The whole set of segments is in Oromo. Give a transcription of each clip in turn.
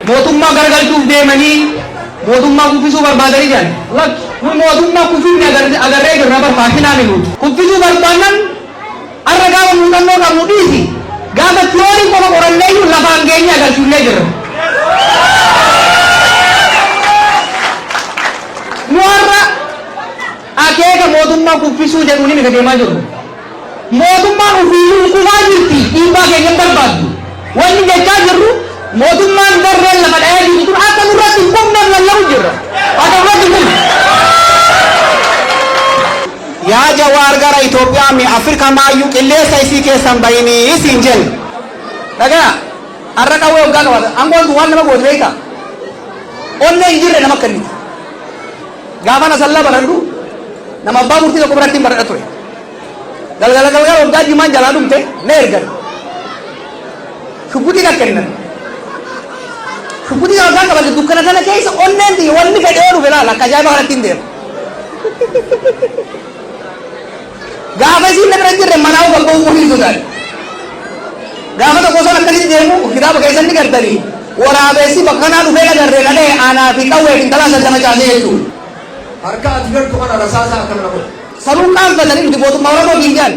Mootummaa garagalchuuf deemanii mootummaa kuffisuu barbaadanii jiran. Lakki, nu mootummaa kuffifne agarree jirra bar faashinaa minuuti. Kuffisuu barbaannan har'a gaafa muuxannoo qabnu dhiisi. Gaafa tiyoorii qofa qoranneeyyuu lafaan geenye agarsiifnee jirra. Nu har'a akeeka mootummaa kuffisuu jedhuun ni deemaa jirru. Mootummaan ofiiyyuu kufaa jirti, dhiibbaa keenya hin barbaaddu. Wanni jechaa jirru mootummaan darreen lafa dhayee jirtu tun akka nurratti hin kufneef lallabu jirra. Akka nurratti hin kufne. Yaa Jawaar gara Itoophiyaa mi Afrika maayyuu qilleessa isii keessan bayinii siin jenna. Dhagaa har'a qawwee hoggaa qabata. Aangoon tun waan nama gootu beektaa? Onnee hin jirre nama kenniti. Gaafan Asallaa baradhu nama abbaa murtii tokko biratti hin baradha ture. Galgala galgala waggaa jimaan jalaa dhumte na ergan. Shugguxii na kennan. Shugguxii waggaa qabate dukkana kana keessa onneen tiyya wanni fedhe yoo dhufe laala akka ajaa'ibaa kanatti hin deema. Gaafa isiin na bira hin jirre manaa uffan ba'uu hin sodaadhe. Gaafa tokko osoo akkasitti deemu kitaaba keessan ni gartanii waraabessi bakka kanaa dhufee na garree na dhahe anaa fi qawwee fi intalaa san nama caasee jechuudha. Harka ati gartu kana rasaasa akkana na godhe. Sanuu qaanfatanii nuti mootummaa Oromoo hin jedhan.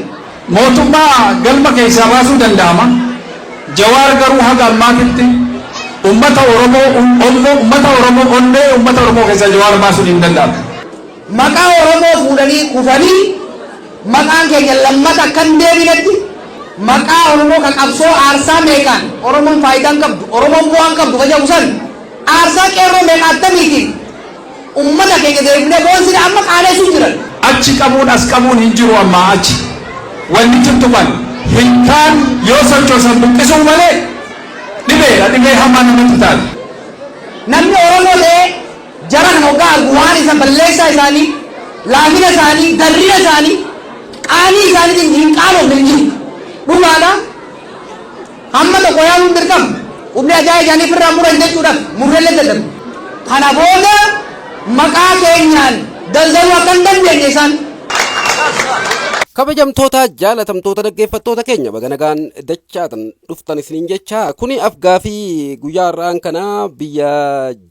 Mootummaa galma keessaa baasuu danda'ama. Jawaar garuu haga ammaatitti ummata Oromoo ummata Oromoo onnee ummata Oromoo keessaa Jawaar baasuun hin danda'amu. Maqaa Oromoo fuudhanii kufanii maqaan keenya lammata akka hin deebinetti maqaa Oromoo kan qabsoo aarsaa meeqaan Oromoon faayidaa hin qabdu, Oromoon bu'aa hin qabdu ka jedhamu san aarsaa qeerroo meeqa attamiitiin ummata keenya deebifnee boonsine amma qaaneessuu jiran. Achi qabuun as qabuun hin jiru ammaa achi. Wanni tuttuqan hilkaan yoo sochoosan buqqisuu malee dhibeedha, dhibee hamaa namatti taati. Namni Oromoo ta'ee jara kana hoggaa argu waan isa balleessaa isaanii, laafina isaanii, darrina isaanii, qaanii isaaniitiin hin qaanofne hin jiru. Dhugaadha. Hamma tokko yaaluun dirqama. Qubni ajaa'ee isaanii ofirraa muran jechuudhaaf murreellee dadhabu. Kana booda maqaa keenyaan daldaluu akka hin dandeenye isaan. Kabajamtoota jaalatamtoota dhaggeeffattoota keenya baga nagaan dachaatan dhuftan isiniin jecha kuni afgaafii guyyaa har'aan kana biyya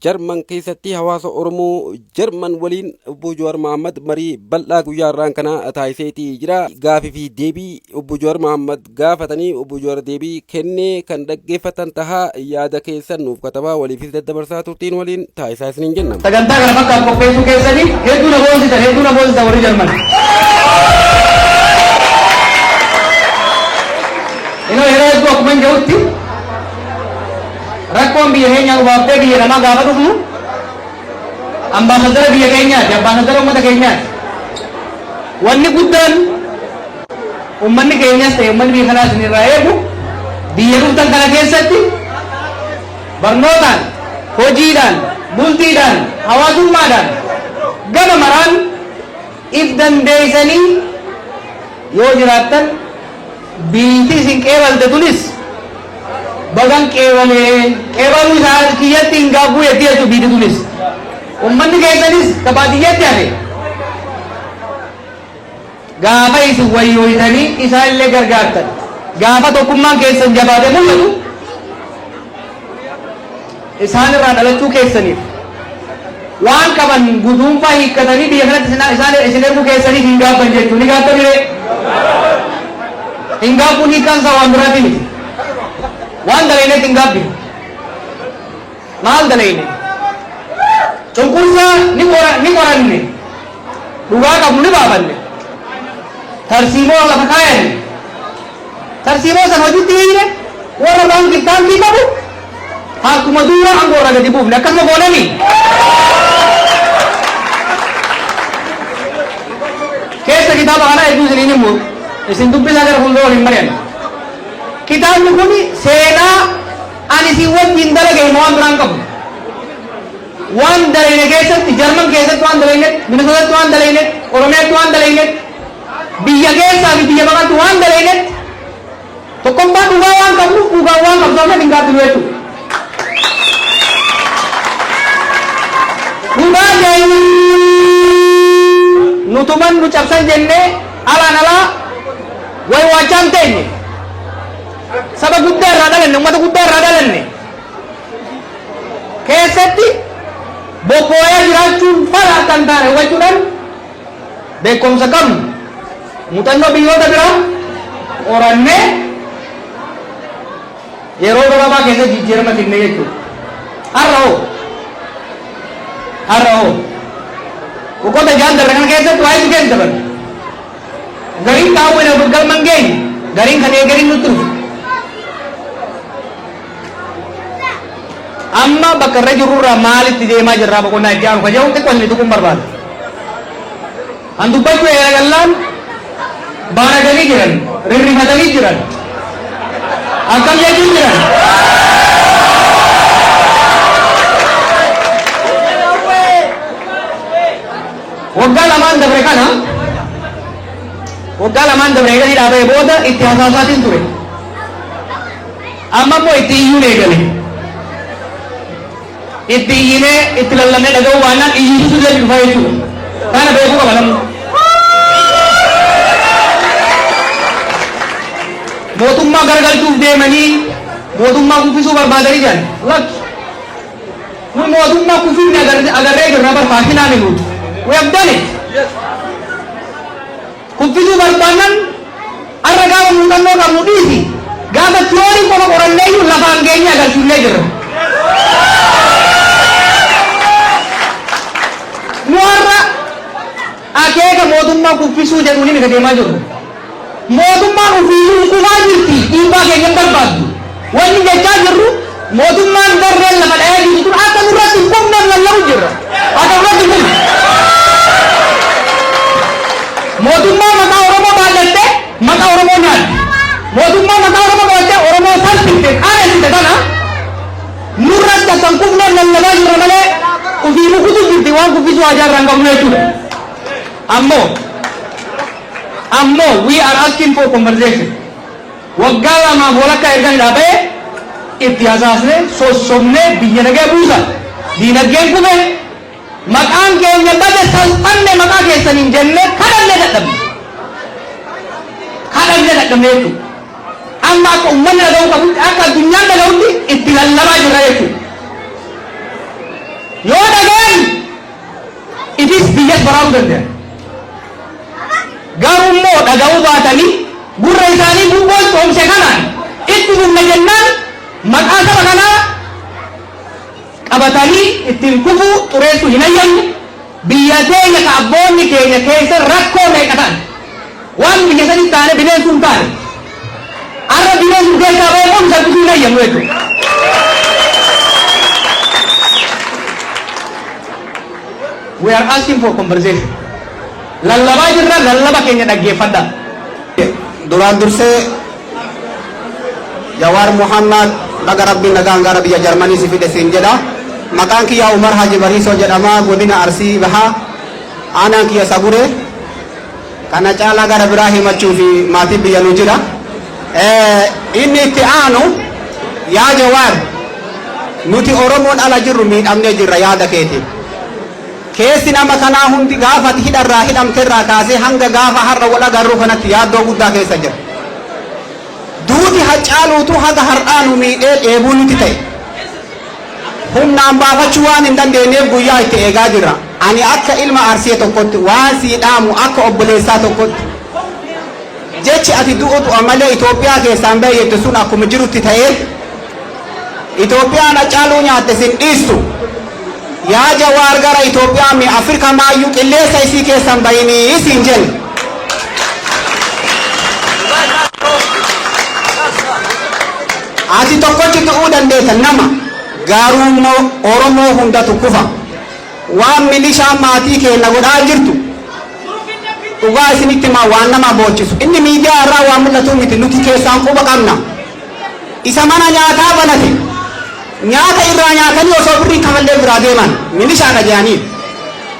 Jarman keessatti hawaasa Oromoo Jarman waliin obbo Jawaar Mahaammad marii bal'aa guyyaa har'aan kana taasiseetii jira. Gaafii fi deebii obbo Jawaar Mahaammad gaafatanii obbo Jawaar deebii kennee kan dhaggeeffatan tahaa yaada keessan nuuf katabaa waliifis daddabarsaa turtiin waliin taasisaa isiniin jenna. Sagantaa kana fakkaatu qopheessuu keessanii hedduu na boonsitan, hedduu na boonsitan warri Jarman. Inoo yeroo hedduu akkuma hin jedhutti rakkoon biyya keenyaa nu baaftee biyya namaa gaafa dhufnu ambaasadara biyya keenyaati, ambaasadara uummata keenyaati. Wanni guddaan Ummanni keenyas ta'e ummanni biyya kanaa isin irraa eegu biyya dhuftan kana keessatti barnootaan, hojiidhaan, bultiidhaan, hawaasummaadhaan gama maraan if dandeessanii yoo jiraattan biyyiti isin qeebalte tunis bagan qeebalee qeebaluu isaa kiyyatti hin gaabbuu jetti jechuudha biyyiti tunis. Ummanni keessanis ka baadiyyaatti hafe Gaafa isin wayyooytanii isaan illee gargaartan, gaafa tokkummaan keessan jabaatee mul'atu, isaan irraa dhalachuu keessaniif waan qaban guduunfaa hiikkatanii biyya kanatti isin, isaan isin erguu keessaniif hin gaabban jechuu ni gaabbanii ree? Hin gaabbuun hiikkaan isaa waan biraatii miti. Waan dalaynetti hin gaabbinu. Maal dalayne? Cunqursaa ni qora, ni qoranne. Dhugaa qabnu ni baafanne. Tarsiimoo lafa kaayanne. Tarsiimoo san hojitti hiikne warra baankiif taankii qabu harkuma duwwaa aangoo irraa gadi buufne. Akkasuma goonanii? Keessa kitaaba kanaa hedduu isiniin himu isin dubbisaa gara fuuldura waliin mari'anna. Kitaabni kun seenaa ani isin wajjin dalage hima waan biraan qabu. Waan dalayne keessatti, Jarman keessatti waan dalaynetti, Minisootatti waan dalaynetti, Oromiyaatti waan dalaynetti, biyya keessaa fi biyya baqatti waan dalaynetti, tokkoffaa dhugaa waan qabnuuf dhugaan waan qabsoofneef hin gaabbinu jechuudha. Dhugaa keenya nutuman nu cabsan jennee alaan alaa waywaachaa hin teenye. Saba guddaa irraa dhalanne, uummata guddaa irraa dhalanne. Keessatti bobbooyaa jiraachuun fala akka hin taane hubachuudhaan, beekumsa qabnu, muuxannoo biyyoota biraa qorannee, yeroo gabaabaa keessatti jijjiirama fidne jechuudha. Har'a hoo? Har'a hoo? Boqota 6n darbe kana keessatti waa hedduu keessa dabarre. Gariin kaawwee nama galma hin geenye, gariin kan eegariin nutti dhufe. Amma bakka irra jirrurraa maalitti deemaa jirraa, boqonnaa itti aanu ka jedhu xiqqoo isin tuquun barbaada. Kan dubbachuu eegallaan baaraganii jiran, rirrifatanii jiran, akkam jechuun jiran. Waggaa 2n dabre kana, waggaa 2n dabre eeganii dhaabee booda itti hasaasaatiin ture. Amma immoo itti iyyuun eegale. Itti iyyinee itti lallabnee dhaga'uu baannaan iyyisiisuu illee dhufa jechuudha. Kana beekuu qaba namni. Mootummaa garagalchuuf deemanii mootummaa kuffisuu barbaadanii jiran. Lakki. Nu mootummaa kuffifne agarree jirra bar, faashinaa minuutu. We have done it. Kuffisuu barbaannan har'a gaafa muuxannoo qabnu dhiisi. Gaafa tiyoorii qofa qorannee iyyuu lafaan geenye agarsiifnee jirra. Nu har'a akeeka mootummaa kuffisuu jedhuun ni deemaa jirru. Mootummaan ofiiyyuu kufaa jirti, dhiibbaa keenya hin barbaaddu. Wanni jechaa jirru, mootummaan garreen lafa dha'ee jirtu tun akka nurratti hin kufneef lallabu jirra. Akka nurratti hin kufne. Mootummaa maqaa Oromoo baadhattee maqaa Oromoo nyaatte. Mootummaa maqaa Oromoo qabattee Oromoo salphifte, qaanessite tana nurratti akka hin kufneef lallabaa jirra malee ofii rukutu jirti, waan kuffisuu haajaa irraa hin qabnu jechuudha. Ammoo we are asking for conversation. Waggaa 2f walakkaa erga dhaabee itti hasaasnee sossobnee biyya nagaya buusa. Diinagdeen kufe, maqaan keenya bade, salphanne maqaa keessaniin jennee kadhannee dadhabne. Kadhannee dadhabne jechuudha. Amma akka uummanni dhaga'uu qabutti, akka addunyaan dhaga'utti itti lallabaa jirra jechuudha. Yoo dhaga'an ifis biyyas baraaruu danda'an. Garuu immoo dhaga'uu baatanii gurra isaanii gubboon coomse kanaan itti fufna jennaan, maqaa saba kanaa qabatanii ittiin kufuu xureessuu hin hayyamnu. Biyya teenya ka abboonni keenya keessa rakkoo meeqa ta'an, waan biyya sanii taane bineensuu hin taane, har'a bineensuu keessaa ba'ee kun salphisuu hin hayyamnu jechuudha. We are asking for conversation. Lallabaa jirra, lallaba keenya dhaggeeffadhaa. Duraan dursee, Jawaar Muhammad, baga Rabbiin nagaan gara biyya Jarmanii si fide siin jedha. Maqaan kiyya Umar Haji Bariisoo jedhama, godina Arsii Bahaa. Aanaan kiyya Saguree. Kana caalaa gara biraa himachuu fi maatiin biyya nu jira. Inni itti aanu, yaa Jawaar, nuti Oromoon ala jirru miidhamnee jirra yaada keetiin. Keessi nama kanaa hundi gaafa ati hidharraa hidhamterraa kaasee hanga gaafa har'a wal agarruu kanatti yaaddoo guddaa keessa jira. Duuti Haccaaluutu haga har'aa nu miidhee dheebuu nuti ta'e. Humnaan baafachuu waan hin dandeenyeef guyyaa itti eegaa jirra. Ani akka ilma Arsee tokkotti waan sii dhaamu, akka obboleessaa tokkotti, jechi ati du'u du'a malee Itoophiyaa keessaan bahe jettu sun akkuma jirutti ta'ee, Itoophiyaan Haccaaluu nyaatte sin dhiistu. Yaa Jawaar, gara Itoophiyaa mi Afrika maayyuu qilleensa isii keessan bayinii siin jenne. Ati tokkochi du'uu dandeessa nama, garuu immoo Oromoo hundatu kufa. Waan milishaan maatii keenya godhaa jirtu dhugaa isinitti himaa, waan nama boochisu. Inni miidiyaa irraa waan mul'atu miti, nuti keessaan quba qabna. Isa mana nyaataa banate nyaata irraa nyaatanii osoo birrii kafallee biraa deeman milishaadha jedhanii.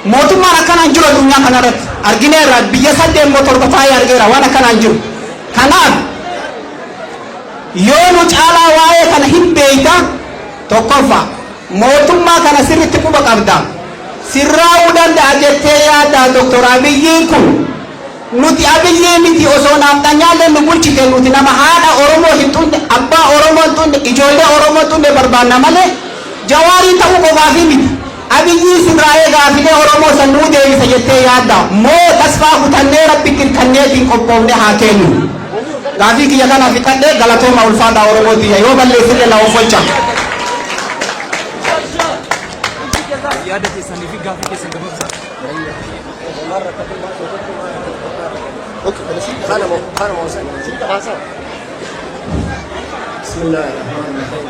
Mootummaan akkanaan jiru addunyaa kanarratti argineerra, biyya saddeet immoo torba taa'ee argeera, waan akkanaan jiru. Kanaaf yoo nu caalaa waa'ee kana hin beeyta, tokkoffaa mootummaa kana sirritti quba qabda. Sirraa'uu danda'a jettee yaaddaa Doktor Abiyyiin kun? Nuti Abiyyii miti, osoo naafxanyaallee nu bulchite, nuti nama haadha Oromoo hin xunne, abbaa Oromoo hin xunne, ijoollee Oromoo hin xunne barbaanna malee Jawaariin ta'uu Gaafii miti. Abiyyiin sirraa'ee gaafilee Oromoo san nuu deebisa jettee yaadda moo tasfaa kutannee Rabbitti hirkanneetiin qophoofne haa teenyu? Gaafii kiyya kana fixadhe. Galatooma, ulfaadhaa. Oromoo tiyya, yoo balleessillee na offolcha. Yaada keessanii fi gaaffii keessan gabaabsaa. بسم الله الرحمن الرحيم،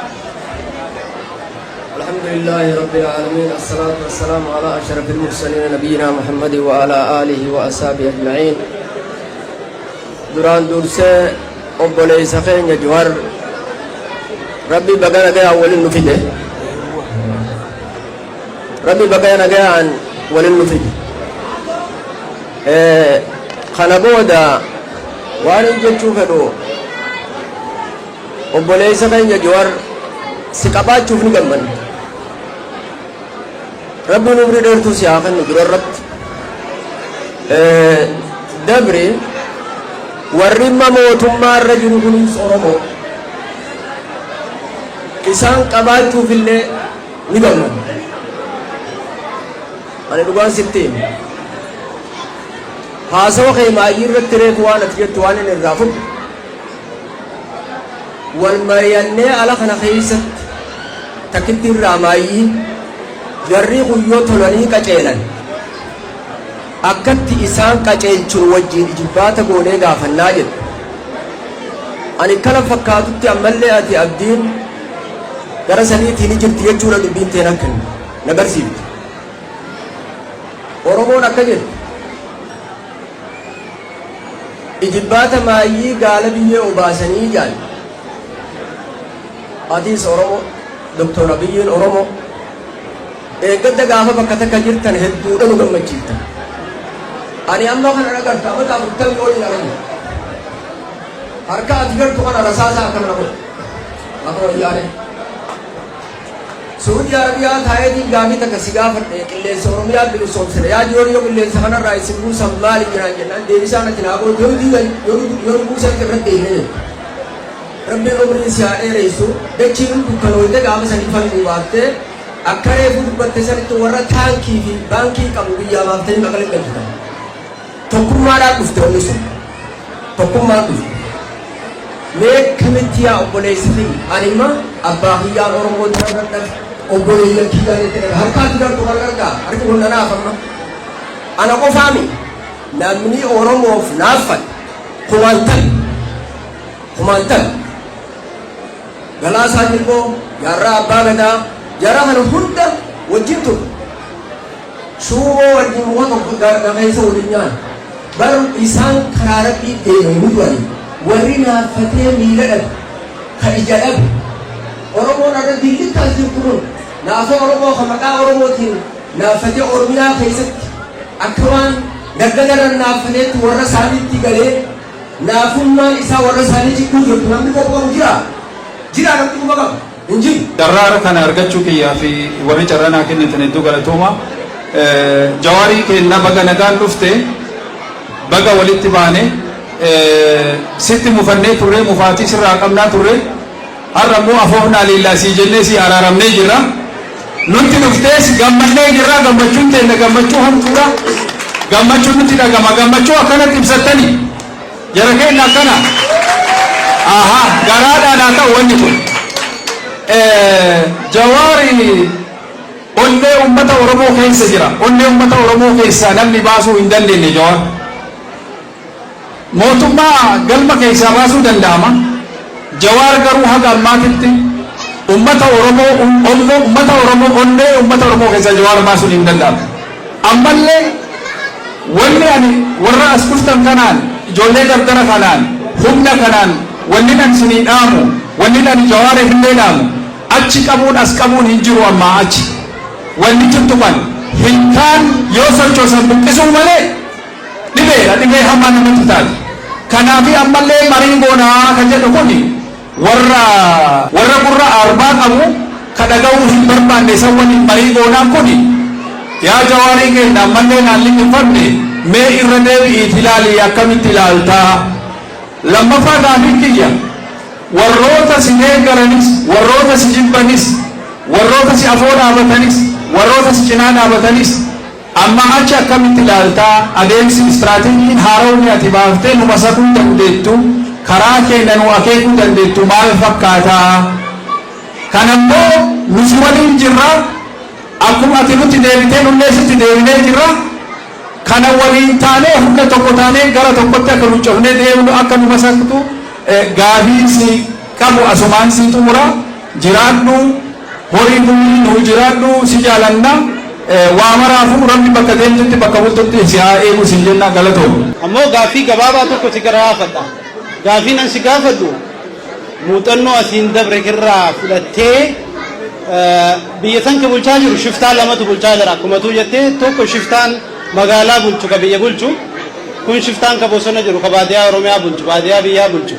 الحمد لله رب العالمين، الصلاة والسلام على أشرف المرسلين نبينا محمد وعلى آله وأصحابه أجمعين. Duraan dursee, obboleessa keenya Jawaar, Rabbi baga nagayaan waliin nu fide. Rabbi baga nagayaan waliin nu fide. Kana booda waan hin jechuu fedhu, obboleessa keenya Jawaar, si qabaachuuf ni gammanna. Rabbiin umrii dheertuu si haa kennu. Dura irratti dabri warri imma mootummaa irra jiru kunis Oromoo isaan qabaachuuf illee ni gammanna. Ani dhugaan sitti hima, haasawa kee maayyii irratti reefu waan ati jettu waan inni irraa fudhu wal mari'annee ala kana keessatti takkitti irraa maayyii jarri kun yoo tolanii qaceelan akkatti isaan qaceelchun wajjiin ijibbaata goonee gaafannaa jedhu. Ani kana fakkaatutti ammallee ati abdiin gara saniitiin ni jirti jechuudha. Dubbiin teen akka na barsiifte, Oromoon akka jedhu, ijibbaata maayyii gaala biyyee obaasanii jaal. Atiis Oromo, Doktor Abiyyiin Oromo. Eeggadda gaafa bakka takka jirtan hedduudha nu gammachiiftan. Ani amma kana dhagarta amata 40 oliin argu. Harka ati gartu kana rasaasa akkana na godhe lafa wayyaane. Suudi Arabiyaa taayetiin gaafii takka si gaafadhe, qilleensa Oromiyaa bilisoomsine yaa jiroon, yoo qilleensa kanarraa isin buusan maali jiraan jennaan, deebisaan ati naa goote yoo diidan yoo buusan irratti deebine jette. Rabbiin umrii si haa dheeressu. Dachiin dukkanooyte gaafa sanii fannuu baattee akka reefu dubbatte sanitti warra taankii fi baankii qabu biyyaa baaftanii maqalee galchitan. Tokkummaadhaan dhufte, wanni sun tokkummaan dhufte. Mee kamitti yaa obboleessi kiyya, ani imma abbaa kiyyaan Oromoo dura dhabe, obboleeyyan kiyyaan itti dhabe, harkaatti gartu kan gargaa harki kun nanaaf amma ana qofaami. Namni Oromoof naaffate kumaantan kumaantan, Galaasaa Dilboo, Jaarraa Abbaa Gadaa, jara kana hunda wajjin ture. Shuumoo wajjin muka tokko keessa waliin nyaata. Bar isaan karaa Rabbii deeman du'ani. Warri naaffatee miila dhabe, ka ija dhabe, Oromoon irra dillitti as jirtu kun naafa Oromoo ka maqaa Oromootiin naaffatee Oromiyaa keessatti akka waan naggadarra naaffateetti warra isaaniitti galee naafummaan isaa warra isaanii jidduu jirtu namni quba qabu jira? Jira namni quba qabu? Hin jiru. Carraa kana argachuu kiyyaa fi warri carraa naa kennitan hedduu galatooma. Jawaarii keenna, baga nagaan dhufte, baga walitti baane. Sitti mufannee turre, mufaatii sirraa qabnaa turre. Har'a immoo afoofnaa liillaa sii jennee sii araaramnee jirra. Nutti dhuftees gammannee jirra. Gammachuun teenna gammachuu hamtuudha. Gammachuun nutti dhagama. Gammachuu akkanatti ibsattanii. Jara keenya akkana. Aha, garaadhaan haa ta'u wanni kun. Jawaari onnee uummata Oromoo keessa jira. Onnee uummata Oromoo keessaa namni baasuu hin dandeenye Jawaar. Mootummaa galma keessaa baasuu danda'ama. Jawaar garuu haga ammaatitti uummata Oromoo uummata Oromoo onnee uummata Oromoo keessaa Jawaar baasuun hin danda'amu. Ammallee wanni ani warra as dhuftan kanaan, ijoollee dardara kanaan, humna kanaan wanni an isinii dhaamu, wanni ani Jawaariif illee dhaamu, achi qabuun as qabuun hin jiru ammaa achi. Wanni jirtu kan hilkaan yoo sochoosan buqqisuu malee dhibeedha, dhibee hamaa namatti taati. Kanaafi ammallee marii goonaa kan jedhu kuni warra gurra arbaa qabu ka dhaga'uu hin barbaanne san waliin marii goonaan kuni, yaa Jawaarii keenya, ammallee naan liqinfanne, mee irra deebi'iit ilaalii akkamitti ilaaltaa? Lammaffaa, gaafiin kiyya, warroota si deeggaranis warroota si jibbanis Warroota si afoo dhaabatanis, warroota si cinaa dhaabatanis amma achi akkamitti ilaaltaa? Adeemsi istiraateejiin haaromni ati baaftee nu masakuu dandeettu, karaa keenya nu akeekuu dandeettu maal fakkaataa? Kanammoo nu si waliin jirra. Akkuma ati nutti deebitee nullee sitti deebinee jirra. Kana waliin taanee, humna tokko taanee, gara tokkotti akka nu cofnee deemnu akka nu masaktu gaafii si qabu asumaan si xumura. Jiraadhu, horii bulii, nu jiraadhu, si jaalanna. Waa maraafuu Rabbi bakka deemtutti, bakka bultutti si haa eegu sin jenna. Galatoom. Ammoo gaaffii gabaabaa tokko si gaafadha. Gaaffii nan si gaafadhu, muuxannoo asiin dabre irraa fudhattee, biyya san ka bulchaa jiru shiftaa lamatu bulchaa jira. Akkuma tuu jettee, tokko shiftaan magaalaa bulchu ka biyya bulchu, kun shiftaan ka bosona jiru, ka baadiyaa Oromiyaa bulchu, baadiyaa biyyaa bulchu.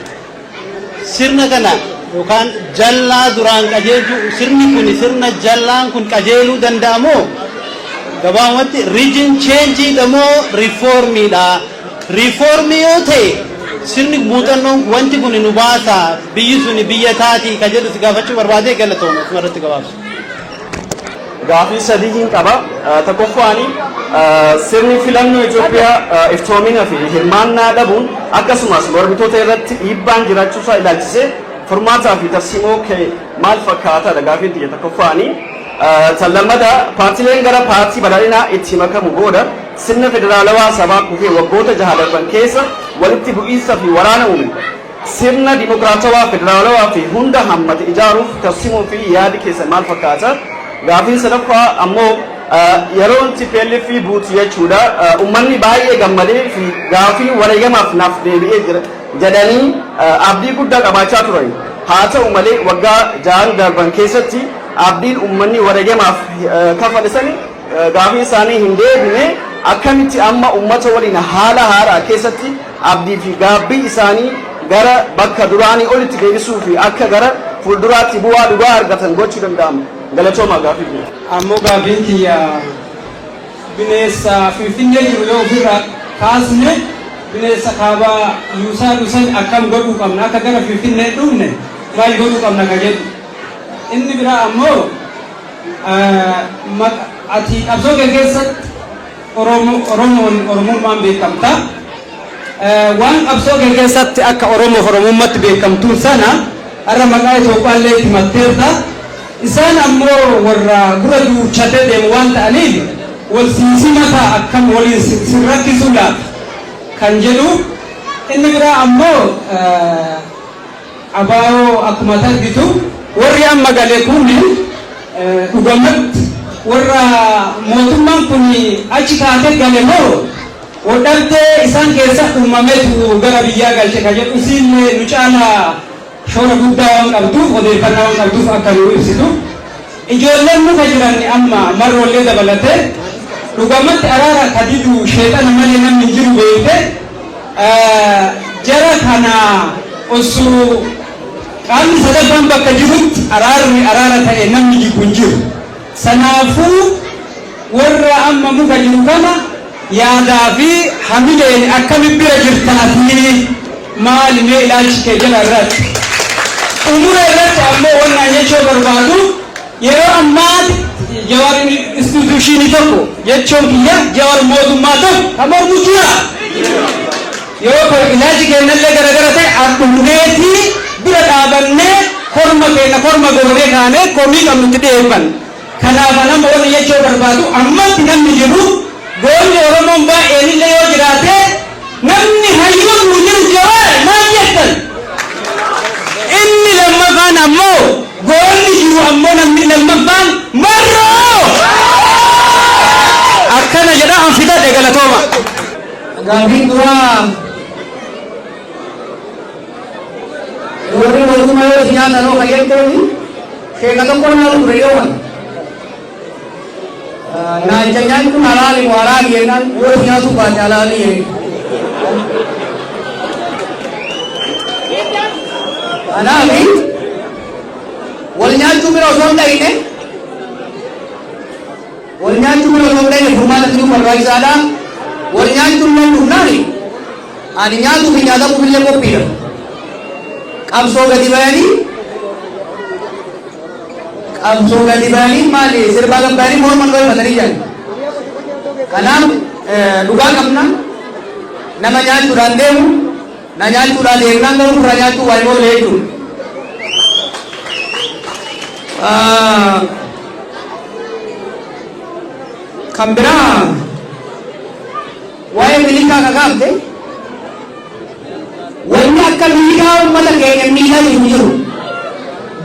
Sirna kana yookaan jallaa duraan qajeelchuu, sirni kun, sirna jallaan kun qajeeluu danda'amoo, gabaabumatti regime change moo reformiidha? Reformii yoo ta'e, sirni muuxannoon wanti kun nu baasa, biyyi suni biyya taati ka jedhu si gaafachuu barbaadee. Galatooma, osuma irratti gabaabsu. Gaafii sadiitiin qaba. Tokkoffaani, sirni filannoo Itoophiyaa iftoomina fi hirmaannaa dhabuun, akkasumas mormitoota irratti dhiibbaan jiraachuusaa ilaalchisee furmaataa fi tarsiimoo kee maal fakkaataadha gaafiin tiyya tokkoffaani. Tan lammataa, paartileen gara paartii badhaadhinaa itti makamu booda sirna federaalawaa sabaa kufee waggoota 6 darban keessa walitti bu'iinsa fi waraana uume. Sirna dimokiraatawaa, federaalawaa fi hunda hammate ijaaruuf tarsiimoo fi yaadi keessan maal fakkaata? Gaafiin sadaffaa ammoo, yeroon TPLF buutu jechuudha. Uummanni baay'ee gammadee fi gaafii wareegamaaf naaf deebi'ee jira jedhanii abdii guddaa qabaachaa turan. Haa ta'u malee, waggaa 6n darban keessatti abdiin uummanni wareegamaaf kafale sani gaafii isaanii hin deebine. Akkamitti amma uummata waliin haala haaraa keessatti abdii fi gaabbii isaanii gara bakka duraanii olitti deebisuu fi akka gara fuulduraatti bu'aa dhugaa argatan gochuu danda'ama? Galatooma, gaafii kun. Ammoo gaafiin kiyya, bineensa Finfinnee jiru yoo ofirraa kaasne, bineensa kaabaa yuusaa dhusan akkam godhuu qabna? Akka gara Finfinnee dhufne maal godhuu qabna ka jedhu. Inni biraa ammoo, ati qabsoo kee keessatti Oromoon Oromummaan beekamta. Waan qabsoo kee keessatti akka Oromoof Oromummaatti beekamtuun sana har'a maqaa Itoophiyaallee itti himatteerta. Isaan ammoo warra gurra duuchatee deemu waan ta'aniif, wal siisimataa akkam waliin sin rakkisuu laata kan jedhu. Inni biraa ammoo, abaa'oo akkuma argitu warri amma gale kun dhugamatti warra mootummaan kun achi kaatee gale moo waldhabdee isaan keessa uumametu gara biyyaa galche ka jedhu, isiillee nu caalaa shoora guddaa waan qabduuf, odeeffannaa waan qabduuf akka nu ibsitu. Ijoolleen muka jiran amma marroollee dabalatee, dhugamatti araara ka didu sheexana malee namni hin jiru beekte. Jara kana osoo qaamni sadaffaan bakka jirutti araarri araara ta'e namni jibbu hin jiru. Sanaafuu warra amma muka jiru kana yaadaa fi hamileen akkami bira jirtaatii, maali mee ilaalchi kee jala irratti? Xumura irratti ammoo wannaan jechuu barbaadu, yeroo ammaatti Jawar institutionii tokko, jechuun kiyya, Jawar mootummaa tokko kan mormu jira. Yoo ilaalchi keenyallee garagara ta'e, dhufneetii bira dhaabannee korma keenya korma goonee kaanee komii qabnutti dhiyeeffanna. Kanaaf nama wanni jechuu barbaadu, ammatti namni jiru goonni Oromoon baay'een illee yoo jiraate, namni hayyuun nu jiru Jawaar, maal jettan? Inni lammaffaan ammoo, goonni jiru ammoo namni lammaffaan Marroo akkana jedha. An fidadhe, galatooma. Gaafiin duraa, warri mootummaa yoo si nyaatan hoo kayyattooni, sheeka tokko nyaatu ture yoo kana. Naacha nyaachuun halaali moo haraami jennaan, yoo si nyaatu baate halaali jee. Kanaafi wal nyaachuu bira osoo hin dhayine, wal nyaachuu bira osoo hin dhayine, furmaata fiduu barbaachisaadha. Wal nyaachuun nan dhufnaani, ani nyaatuu fi nyaatamuuf illee qophiidha. Qabsoo gadi bayanii Qabsoo gadi ba'anii maali sirbaa gabbaanii morma dho'ifatanii jiran. Kanaaf dhugaa qabna. Nama nyaachuudhaan deemu, na nyaachuudhaan deemnaan garuu irraa nyaachuu waa hin oolle jechuudha. Kan biraa, waa'ee milishaa kakaafte, wanni akka miidhaa uummata keenya miidhaa jiru jiru.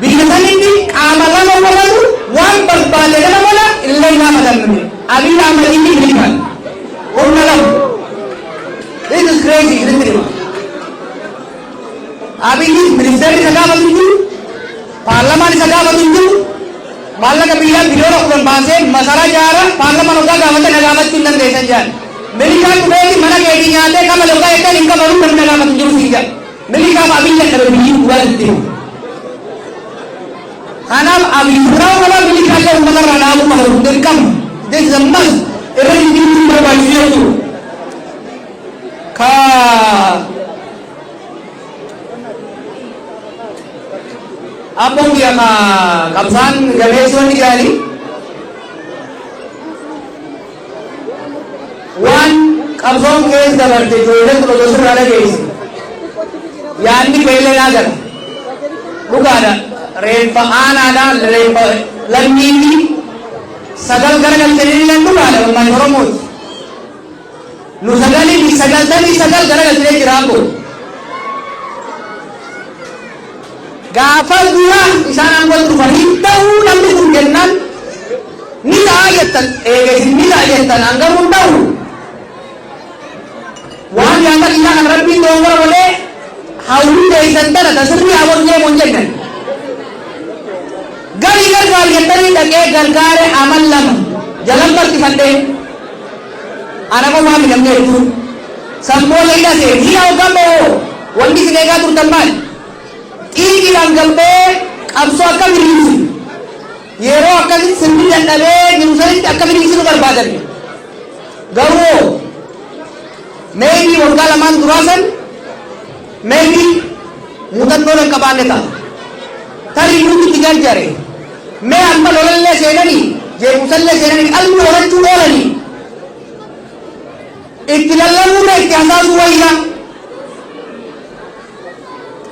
Biyya sanitti qaama lama walatu waan barbaade nama mala illee gaafatamne. Abiy Ahmedii fi milishaan. Humna lama. This is crazy, isinitti hima. Abiyyi ministeerri isa gaafatu hin jiru. Paarlamaan isa gaafatu hin jiru. Maallaqa biyyaa biliyoona 10 baasee masaraa jaara, paarlamaan hoggaa gaafate na gaafachuu hin dandeessan jedhan. Milishaan dhufeeti mana keetii nyaatee kafale hoggaa jettan hin kafalu, namni na gaafatu hin jiru siin jedha. Milishaaf Abiyyi dadhabe biyyi, dhugaa sitti himu. Kanaaf Abiyyi biraa qaba, milishaa illee uummata irraa dhaabuu qaba, kun dirqama. This is a must. Irra jijjiiruu barbaachisu jechuudha. Ka abboon kiyya ka qabsaan gameessi wanni jedhanii waan qabsoon keessa dabarte ijoolleen kun osoo sirraa dhageesse yaadni keellee naa gala. Dhugaadha, reeffa aanaadha, reeffa lammiifi sagal gara galchanii illee dhugaadha, uummanni Oromooti. Nu 999 gara galchinee jira abbo. Gaafa dura isaan aangootti dhufan hin ta'uu namni kun jennaan, ni ta'a jettan, eega isin ni ta'a jettan hangamuu hin ta'u. Waan yaada kiyyaa kan Rabbiin dogongora godhee hawwii teessan tana ta sirrii hawwatu deemu hin jennan. Galii gargaar jettanii dhaqee gargaare, amal 2 jalan barkifadhee ana qofaa mi namni hedduun. San booda hidha seene. Hidha hoggaan ba'oo wanni isin eegaa turtan maali? Xiiqiidhaan galbee qabsoo akka biriirsu, yeroo akkasitti sirni dadhabee jiru sanitti akka biriirsinu barbaadan. Garuu maybe waggaa 2n duraa san maybe muuxannoo hin qabaanne ta'a. Tarii nuti itti jarjare. Mee amma lolallee seenanii, jeequmsallee seenanii, qalbii horachuu oolanii itti lallabuurra itti hasaasuu wayya.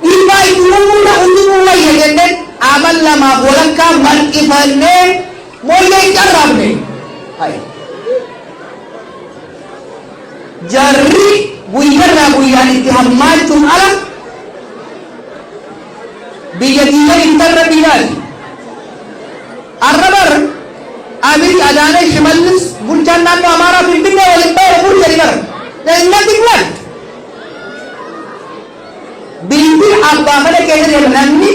Dhiibbaa itti uumuurra utubuu wayya jenneen amal lamaaf walakkaa mar'ifannee mooyyee hin carraafne. Jarri guyyarraa guyyaan itti hammaachuun ala biyya diigan intarra biyyaati. Arra bar Abiy, Adaanech, Shimallis, bulchaan naannoo Amaaraa Finfinnee waliin ba'e bulchani bara. There is nothing left. Biyyi abbaa fedhe keessa deema, namni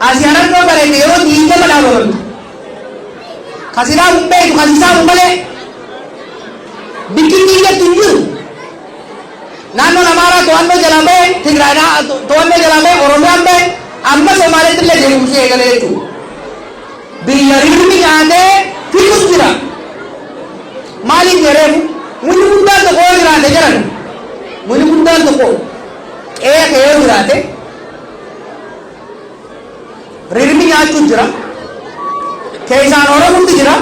asii harargoo bareede yeroo 20 dhaabamamtu. Kasilaa hin beektu kasisaa malee bikki biyyattu hin jiru. Naannoon Amaaraa to'annoo jalaa ba'e, Tigraay to'annoo jalaa ba'e, Oromiyaan ba'e, amma Somaaleetti illee deemumsi eegalee jechuudha. Biyya rirmi nyaatee fixus jira. Maaliif jedheefu mukni guddaan tokko yoo jiraate jedhan, mukni guddaan tokko qe'ee kee yoo jiraate, rirmi nyaachuun jira. Keessaan Oromooti jira.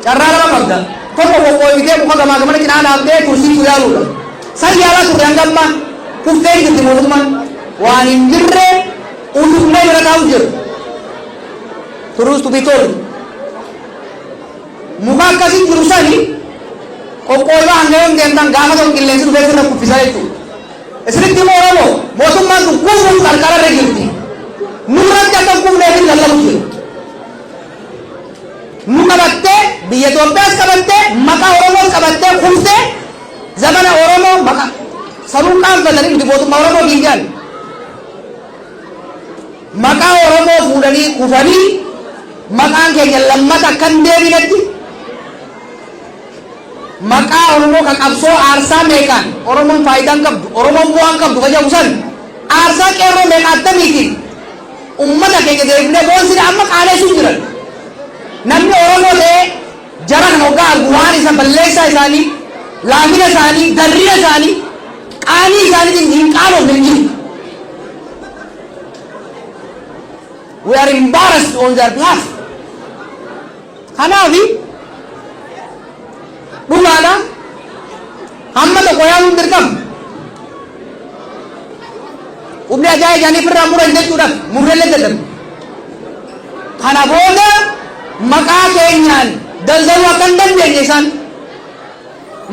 Carraa lama qabda. Tokko qoqqooyitee muka gamaa gamana cinaa dhaabdee tursiisuu yaaluudha. San yaalaa turre, hanga ammaa kuftee jirti mootummaan. Waan hin jirre utubnee bira taa'u jiru. Truth to be told. Muka akkasii jiru sani qoqqooybaa hanga yoom deemtan, gaafa tokko qilleensi dhufee sirra kuffisaa jechuudha. Isinitti immoo Oromoo, mootummaan kun kufuuf qarqara irra jirti. Nurratti akka hin kufneef lallabu jiru. Nu qabattee, biyya Itoophiyaas qabattee, maqaa Oromoos qabattee kuftee, zamana Oromoo maqaa sanuu qaanfatanii nuti mootummaa Oromoo biyyaan. Maqaa Oromoo fuudhanii kufanii maqaan keenya lammata akka hin deebinetti, maqaa Oromoo kan qabsoo aarsaa meeqaan Oromoon faayidaa hin qabdu, Oromoon bu'aa hin qabdu fayyadu san, aarsaa qeerroo meeqa attamiitiin ummata keenya deebinee boonsine amma qaaneessuu jiran. Namni Oromoo ta'ee jara kana hoggaa argu waan isa balleessaa isaanii, laafina isaanii, darrina isaanii, qaanii isaaniitiin hin qaanofne hin jiru. We are embarrassed on their behalf. Kanaafi dhugaadha, hamma tokko yaaluun dirqama. Qubni ajaa'ibaa isaanii firraa muran jechuudhaaf murreellee dadhabu. Kana booda maqaa keenyaan daldaluu akka hin dandeenye isaan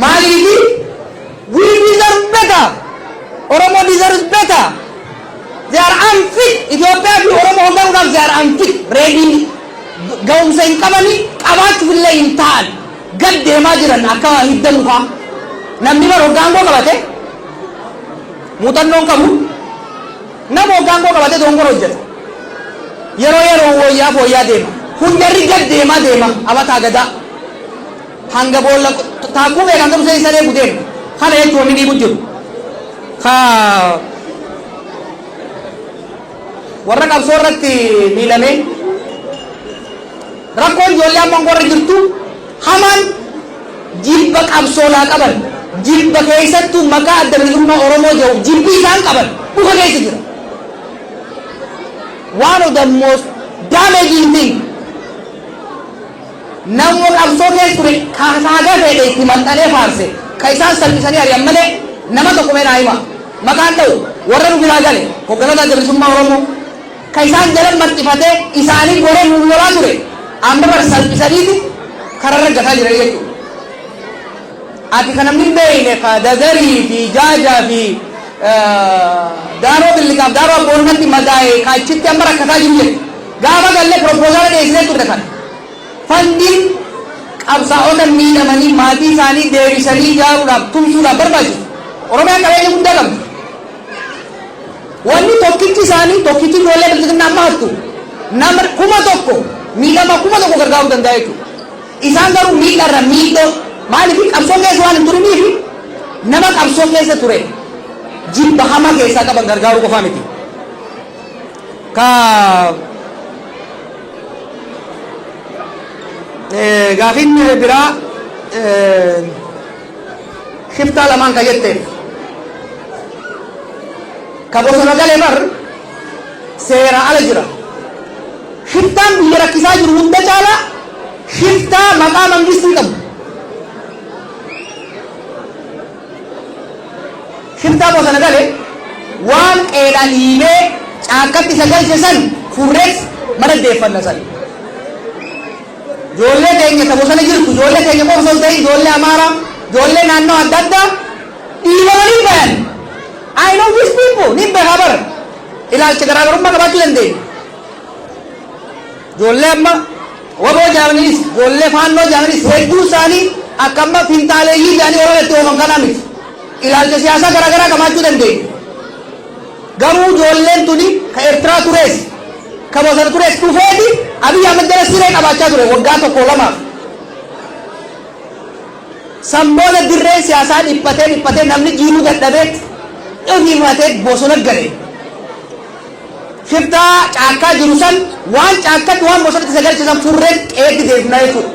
maaliifi, we deserve better. Oromo deserves better. They are unfit. Itoophiyaa fi Oromoo hoogganuudhaaf they are unfit. Ready ga'umsa hin qabani, qabaachuuf illee hin ta'an. Gad deemaa jiran akka hidda mukaa. Namni bara hoggaangoo qabate muuxannoon qabu, nama hoggaangoo qabate dongora hojjeta. Yeroo yeroo wayyaa fooyyaa deema. Hundarri gad deemaa deema abataa gadaa. Hanga boolla taakkuu beekan ta'u isa deemu deema. Kana jechuun wanni dhiibu jiru. Ka warra qabsoo irratti miidhamee, rakkoon ijoollee amma warra jirtu hamaan jibba qabsoolaa qaban, jibba keessattuu maqaa Adda Bilisummaa Oromoo jedhu jibbi isaan qaban dhufa keessa jira. One of the most damaging thing, namni qabsoo keessa ture kaagaa fedhe itti maxxanee faarse ka isaan salphisanii ari'an malee, nama tokko mee naa hima, maqaan ta'u warra nu biraa gale hogganoota Adda Bilisummaa Oromoo ka isaan jala maxxifatee isaanii goree nu lolaa ture amma bar salphisaniiti kararra gataa jiran jechuudha. Ati kan namni hin beekne ka Dadarii fi Jaajaa fi Daaroo Billiqaaf Daaroo Abboonnatti madaa'e ka achitti amma rakkataa jiru jedhe. Gaafa gallee proposal dhiyeessinee turre kana. Fundiin qabsaa'ota miidhamanii maatii isaanii deebisanii ijaaruudhaaf, tumsuudhaaf barbaachisu. Oromiyaan qabeenya guddaa qabdi. Wanni tokkichi isaanii, tokkichi ijoollee bilxiginnaa amma hattu nama 1000, miidhama 1000 gargaaruu danda'a jechuudha. Isaan garuu miidharra miidhoo, maaliif qabsoo keessa waan hin turiniif, nama qabsoo keessa ture jibba hamaa keessaa qaban gargaaruu qofaa miti. Ka gaafiin biraa shiftaa lamaan ka jetteef, ka bosona galee bar seera ala jira. Shiftaan biyya rakkisaa jiru hunda caalaa shiftaa maqaa mangistii qabu. Shiftaa bosona gale waan qeedhaan dhiibee caakkatti isa galche san furrees mana deeffanna san. Ijoollee keenya ta bosona jirtu, ijoollee keenya qofa osoo hin ta'in, ijoollee Amaaraa, ijoollee naannoo adda addaa dhiibamanii bayan. I know these people, ni beekaa bara. Ilaalcha garaagarummaa qabaachuu dandeenya. Ijoollee amma waboo jaamaniis, ijoollee Faannoo jaamaniis hedduu isaanii akka amma fintaaleeyyii jaanii oromoo itti oofan kanaa miti. Ilaalcha siyaasaa garaagaraa qabaachuu dandeenya. Garuu ijoolleen tuni ka Eertiraa turees, ka bosona turees dhufeeti Abiy Ahmed jala siree qabaachaa ture waggaa tokko lamaaf. San booda dirreen siyaasaa dhiphatee dhiphatee namni jiiluu dadhabee dhiifatee bosona gale. Shiftaa caakkaa jiru san, waan caakkatti, waan bosonatti isa galche san furree qeetti deebifnaa jechuudha.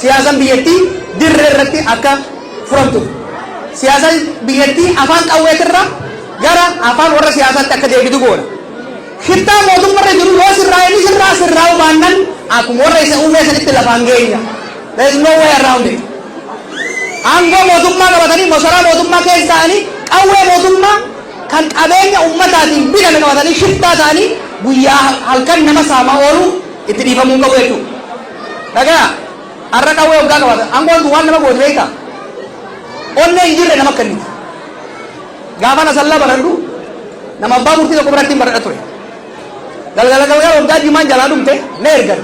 Siyaasaan biyyattii dirree irratti akka furamtuuf. Siyaasaan biyyattii afaan qawweetirra gara afaan warra siyaasaatti akka deebitu goona. Shiftaa mootummarra jiru yoo sirraa inni sirraa sirraa'uu baannan akkuma warra isa uumee sanitti lafaan geenya. There is no way around it. Aangoo mootummaa qabatanii, masaraa mootummaa keessa ta'anii, qawwee mootummaa kan qabeenya ummataatiin bitame qabatanii, shiftaa ta'anii guyyaa halkan nama saamaa oolu itti dhiifamuu qabu jechuudha. Dhagaa har'a qawwee waggaa qabatan aangoon tun waan nama goote beektaa? Onnee hin jirre nama kenniti. Gaafa na sallaa baradhu nama abbaa murtii tokko biratti hin baradha ture. Galgala galgala waggaa jimaan jalaa dhumte na ergan.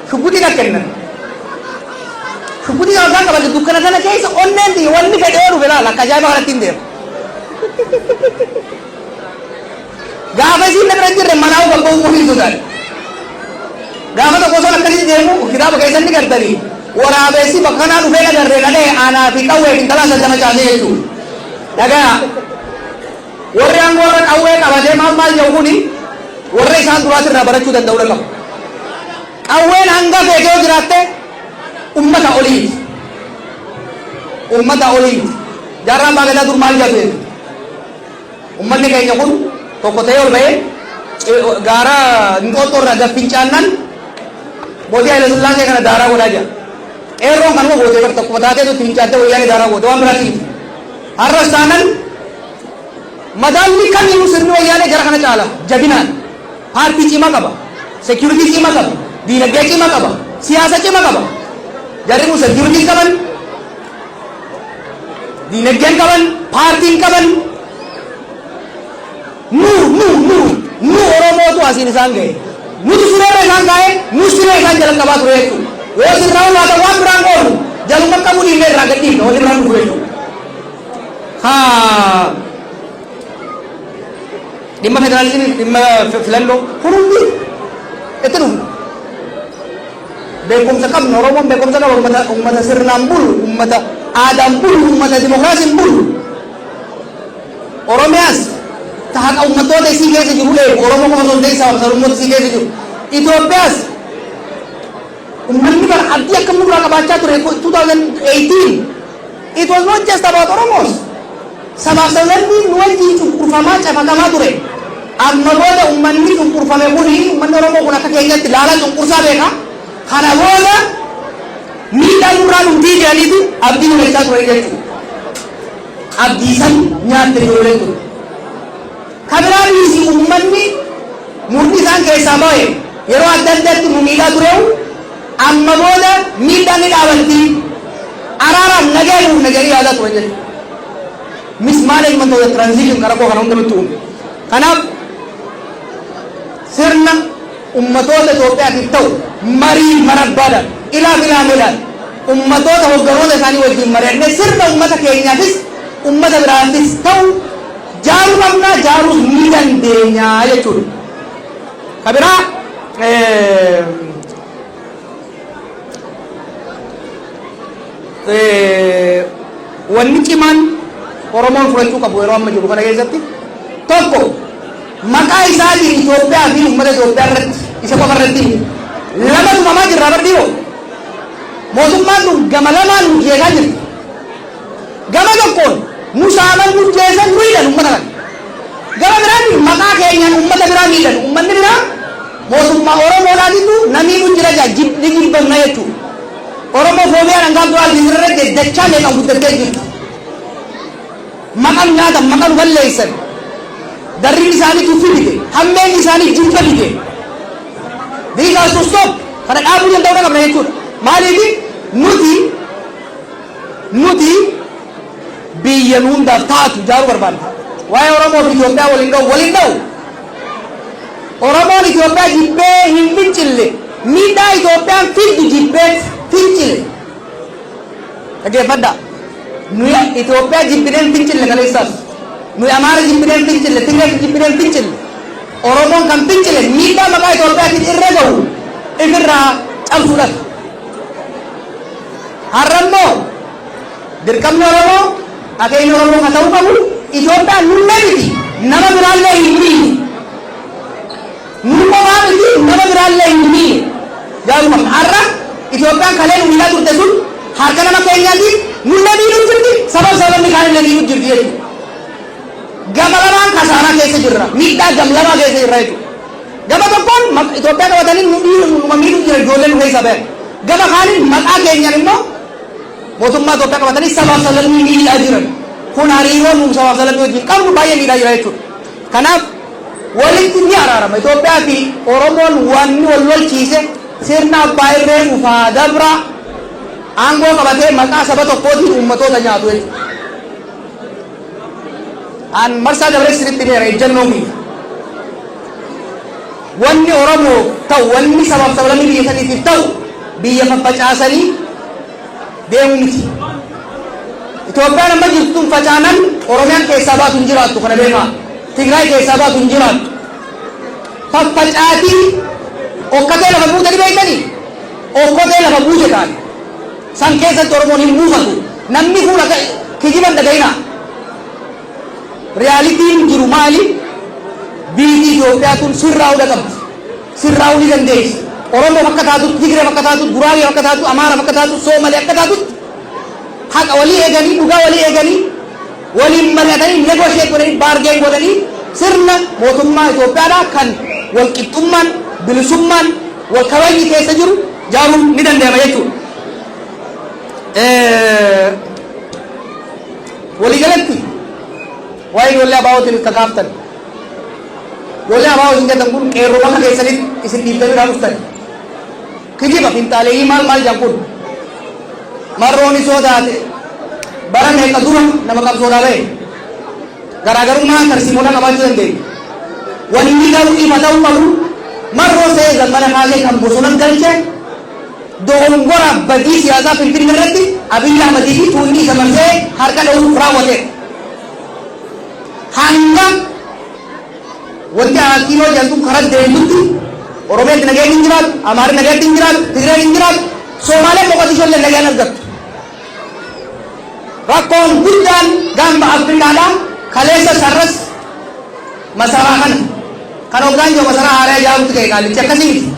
Shugguxii na kennan. Shugguxii waggaa qabate dukkana sana keessa onneen tiyya wanni fedhe yoo dhufe laala akka ajaa'iba kanatti hin deema. Gaafa isiin na bira hin jirre manaa gabba'uu ofii sodaadhe. Gaafa tokko osoo akkasitti deemu kitaaba keessatti ni gartanii waraabessi bakka kanaa dhufee nagarree dhadhee aanaa fi qawwee fi intalaa san lama caasee jechuudha. Dhagaa warri aangoo warra qawwee qabatee maal maal jedhu kuni warra isaan duraati irraa barachuu danda'uu qabu. Qawween hanga feete yoo jiraatte ummata oliiti. Ummata oliiti. Jaarraa abbaa gadaa dur maal jedhu? Ummanni keenya kun tokko ta'ee ol ba'ee Gaara Inxooxxoo irraa gad fincaannan mootii Haayila Sillaasee kana daaraa godhaa jira. Qeerroon kanuma gootee bar tokkuma taateetu itti fincaattee Wayyaanee daaraa goote, waan biraatti miti. Har'as taanan madaalli kamiinuu sirni Wayyaanee jara kana caala. Jabinaan paartii cimaa qaba, security cimaa qaba, diinagdee cimaa qaba, siyaasa cimaa qaba. Jarri kun security qaban, diinagdeen qaban, paartiin qaban. Nu Oromootu asiin isaan ga'e. Nutu sireerra isaan kaa'e, nu siree isaan jala qabaa ture jechuudha. Yoo sirraa baatan waan biraan goonu, jaluma qabuu dhiifnee irraa gad dhiifna, wanni biraan dhufu jechuudha. Haa, dhimma federaalizimii, dhimma filannoo kun hundi itti dhufna. Beekumsa qabna, Oromoon beekumsa qaba, ummata sirnaan bulu, ummata aadaan bulu, ummata dimokiraasiin bulu. Oromiyaas ta haqa uummattoota isii keessa jiru eegu, Oromoo qofa osoo hin ta'in sababa sablammoota isii keessa jiru. Itoophiyaas uummanni bara abdii akka nurraa qabaachaa ture 2018, it was not just about Oromos. Sabaaf sablammiin nu wajjin cunqurfamaa, cafaqamaa ture. Amma booda uummanni cunqurfame kuni, uummanni Oromoo kun akka keenyatti laalaa cunqursaa beeka. Kana booda miidhaan nurraa dhumtii jedhaniitu abdii mul'achaa ture jechuudha. Abdii san nyaatte ijoolleen tun. Ka biraa dhiisi, uummanni murni isaan keessaa bahe yeroo adda addaatti nu miidhaa tureewu amma booda miidhaan ni dhaabatti, araaraan nagaa buufna jedhanii yaadaa turan jechuudha. Mismanagement of the transition kan rakkoo kana hunda nutti uume. Kanaaf sirna ummatoota Itoophiyaatiif ta'u marii marabbaadhaan, ilaa filaameedhaan, ummatoota hogganoota isaanii wajjin mari'annee sirna ummata keenyaafis ummata biraafis ta'u jaaruu qabnaa, jaaruus ni dandeenya jechuudha. Ka biraa wanni cimaan Oromoon fudhachuu qabu yeroo amma jiru kana keessatti, tokko, maqaa isaatiin Itoophiyaa fi uummata Itoophiyaa irratti, isa qofa irratti lama tumamaa jirra bar dhiyoo. Mootummaan kun gama lamaan nu jeeqaa jirti. Gama tokkoon nu saaman, nu jeesan, nu hidhan uummata kana. Gama biraatiin maqaa keenyaan uummata biraa miidhan. Uummanni biraa mootummaa Oromoodhaatitu na miidhu jira jaa ni jibbamna jechuudha. Oromoo foobiyaan hangaan duraa irra dachaa meeqan guddattee jirti. Maqaan nyaatan, maqaan balleessan. Darriin isaanii tuffii bite. Hammeen isaanii jibba bite. This has to stop. Kana dhaabuu danda'uu qabna jechuudha. Maaliif? Nuti biyya nu hundaaf taatu ijaaruu barbaadna. Waa'ee Oromoo fi Itoophiyaa waliin ga'u, waliin dha'u. Oromoon Itoophiyaa jibbee hin fincille. Miidhaa Itoophiyaan fiddu jibbee fincile. Dhaggeeffadhaa. Nuyi Itoophiyaa jibbinee hin fincille kaleessaas. Nuyi Amaara jibbinee hin fincille, Tigree jibbinee hin fincille. Oromoon kan fincile miidhaa maqaa Itoophiyaatiin irra gahu ifirraa cabsuudhaaf. Har'a immoo dirqamni Oromoo, akeekni Oromoo kan ta'uu qabu, Itoophiyaan nullee miti, nama biraallee hin miine. Nu qofaa miti, nama biraallee hin miine. Jaaruu qabna. Har'a Itoophiyaan kalee nu miidhaa turte sun harka nama keenyaatiin nullee miidhuu jirti, sabab sababni kaanillee miidhuu jirti jechuudha. Gama lamaan kasaaraa keessa jirra. Miidhaa gam lamaa keessa jirra jechuudha. Gama tokkoon Itoophiyaa qabatanii nu miidhuu jira, ijoollee nu keessaa bayan. Gama kaaniin maqaa keenyaan immoo mootummaa Itoophiyaa qabatanii sabaaf sablammii miidhaa jiran. Kun hariiroo nu sabaaf sablammii wajjin qabnu baay'ee miidhaa jira jechuudha. Kanaaf walitti ni araarama. Itoophiyaa fi Oromoon wanni wal lolchiise sirna abbaa irree dhufaa dabra aangoo qabatee maqaa saba tokkootiin uummatoota nyaatu jechuudha. An marsaa dabaree sirriitti beera ejjennoo kiyya. Wanni Oromoo ta'u, wanni sabaaf sablammii biyya saniitiif ta'u, biyya faffacaasanii deemuu miti. Itoophiyaan amma jirtu tun facaanan Oromiyaan keessaa baatu hin jiraattu, kana beekaa. Tigraay keessaa baatu hin jiraattu. Faffacaatii okkotee lafa buute ni beektanii? Okkotee lafa buute taate. San keessatti Oromoon hin buufatu. Namni fuula kijiban dhaga'inaa. Realityn jiru maali? Biyyi Itoophiyaa tun sirraa'uu qabdi. Sirraa'uu ni dandeessi. Oromoof akka taatutti, Tigreef akka taatutti, Guraageef akka taatutti, Amaaraaf akka taatutti, Soomalee akka taatutti, haqa walii eeganii, dhugaa walii eeganii, waliin mari'atanii, negotiate godhanii, bargain godhanii, sirna mootummaa Itoophiyaadhaa kan wal qixxummaan, bilisummaan, wal kabajni keessa jiru jaaruun ni danda'ama jechuudha. Waliigalatti waa'ee ijoollee ABOtiin kakaaftan. Ijoollee ABO isin jettan kun qeerroo bakka keessanitti isin dhiiftanii irraa dhuftan. Kijiba finxaaleeyyii maal maal jedhan kun. Marroon isoo taate bara meeqa dura nama qabsoodhaa bahe. Garaagarummaa tarsiimoodhaa qabaachuu dandeenya. Wanni garuu ifa ta'uu qabu, Marroo se'ee Zammana kaasee kan bosona galche dogongora badii siyaasaa Finfinnee irratti Abiyyi Ahmadii fi tuunni isa marsee harka dha'uuf raawwateedha. Hanga wanti Akiiloo jedhamtu karaa deemtutti Oromiyaatti nageenyi hin jiraatu, Amaarri nagaatti hin jiraatu, Tigreen hin jiraatu, Somaaleen Moqodishoo illee nagaan argattu. Rakkoon guddaan gaanfa Afrikaadhaa kaleessa sarras masaraa kana. Kan hoggaan jiru masaraa haaraa ijaaruutti ka'e qaallichi akkasii miti.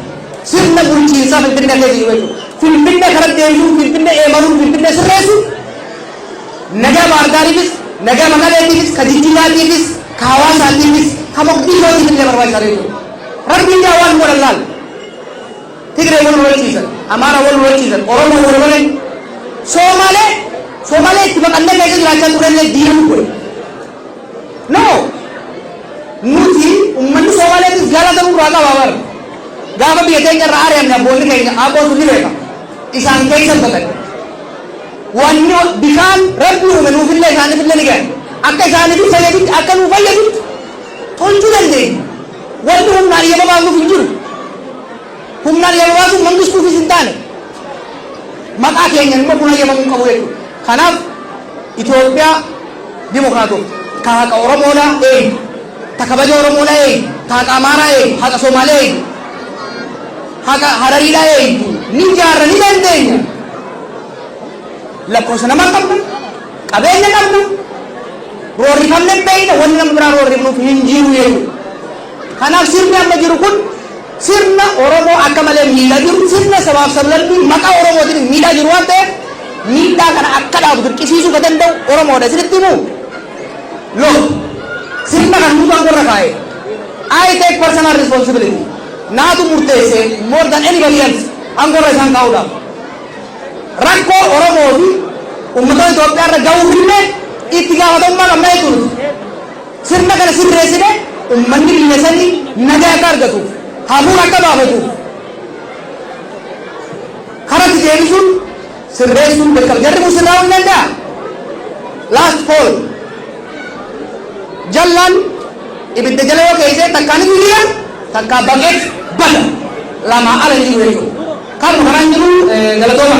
Sirna bulchiinsaa Finfinnee keessa jiru jechuudha. Finfinnee karaa deebisuun, Finfinnee eemaruun, Finfinnee sirreessuun nagaa Baardaariifis, nagaa Maqaleetiifis, ka Jijjigaatiifis, ka Hawaasaatiifis, ka Moqdishootiif illee barbaachisaa jechuudha. Rabbiin yaa waan godhan laal. Tigree wal lolachiisan, Amaara wal lolachiisan, Oromoo wal lolan, Somaalee itti baqannee keessa jiraachaa turellee diina nu godhe. No! Nuti uummanni Somaaleetis galata nurraa qaba bara. Gaafa biyya keenya irraa ari'amne abboonni keenya abboo sun ni beeka. Isaan keessa baqanne. Wanni bishaan Rabbi uume nuufillee isaaniifillee ni gahe. Akka isaaniif fayyadutti, akka nuu fayyadutti tolchuu dandeenya. Wanni humnaan iyyama baasnuuf hin jiru. Humnaan iyyama baasuun mangistuufis hin taane. Maqaa keenyan immoo kun hayyamamuu hin qabu jechuudha. Kanaaf Itoophiyaa dimokiraatofte, ka haqa Oromoodhaa eegdu, ta kabaja Oromoodhaa eegdu, ta haqa Amaaraa eegdu, haqa Somaalee eegdu, haqa Harariidhaa eegdu ni ijaarra, ni dandeenya. Lakkoofsa namaa qabna, qabeenya qabna, roorrifamne beekna, wanni nama biraa roorrifnuuf hin jiru jechuudha. Kanaaf sirni amma jiru kun sirna Oromoo akka malee miidhaa jiru, sirna sabaaf sablammii maqaa Oromootiin miidhaa jiru waan ta'eef, miidhaa kana akka dhaabu dirqisiisuu ka danda'u Oromoodha. Isinitti himuu? Look, sirna kan nutu aangorra kaa'e. I take personal responsibility. Naatu murteesse more than anybody else aangorra isaan kaa'uudhaaf. Rakkoo Oromoo fi uummattoota Itoophiyaa irra ga'uuf illee itti gaafatamummaa qabna jechuudha. Sirna kana sirreessine uummanni biyya sanii nagaa akka argatuuf, hafuura akka baafatuuf karatti deebisuun, sirreessuun dirqama. Jarri kun sirraa'uu hin danda'a. Last call. Jallaan ibidda jala yoo keessee takkaan ni diriira, takkaa baqeet bada. Lamaa ala hin jiru jechuudha. Kanuma kanaan jiru, galatooma.